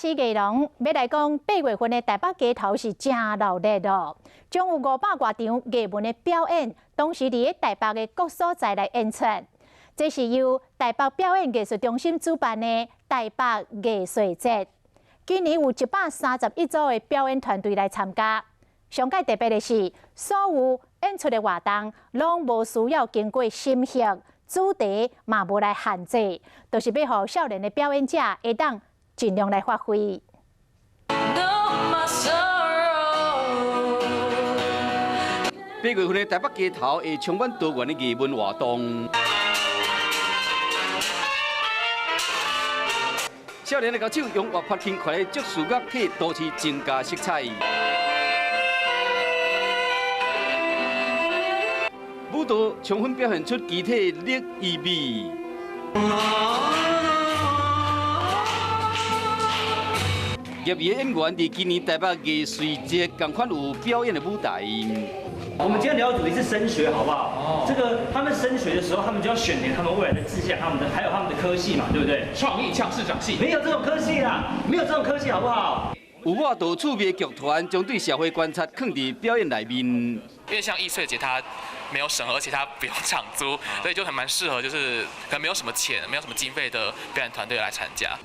是藝廊欲來講，8月份的台北街頭是誠鬧熱咯，將有500外場藝文的表演，同時佇台北的各所在來演出。這是由台北表演藝術中心主辦的台北藝穗節。今年有131組的表演團隊來參加。上蓋特別的是，所有演出的活動攏無需要經過審核，主題嘛無來限制，就是欲予少年的表演者會當盡量來發揮。8月份的台北街頭會充滿多元的藝文活動。少年的歌手用活潑輕快的爵士樂替都市增加色彩。舞蹈充分表現出肢體力與美。業餘演員佇今年台北藝穗節仝款有表演的舞台。我們今天聊的主題是升學，好不好？哦。這個他們升學的時候，他們就要選填他們未來的志向，他們的還有他們的科系嘛，對不對？創意嗆市長系。沒有這種科系啦，沒有這種科系，好不好？有我道趣味劇團將對社會觀察囥佇表演內面。因為像藝穗節，它沒有審核，而且它不用場租，所以就很蠻適合，就是可能沒有什麼錢、沒有什麼經費的表演團隊來參加。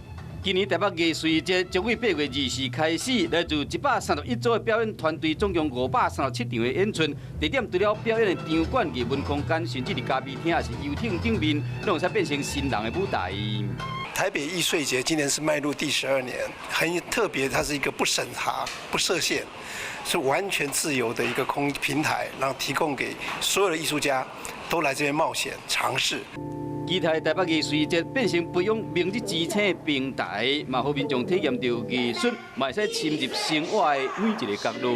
今年台北藝穗節將於8月24開始，來自131組的表演團隊，總共537場的演出。地點除了表演的場館、藝文空間，甚至佇咖啡廳，抑是遊艇頂面，攏會使變成新人的舞台。台北藝穗節今年是邁入第12年，很特別，它是一個不審查、不設限，是完全自由的一個空平台，然後提供給所有的藝術家都來這邊冒險嘗試。期待台北藝穗節變成培養明日之星的平台，嘛予民眾體驗著藝術，嘛會使深入生活的每一個角落。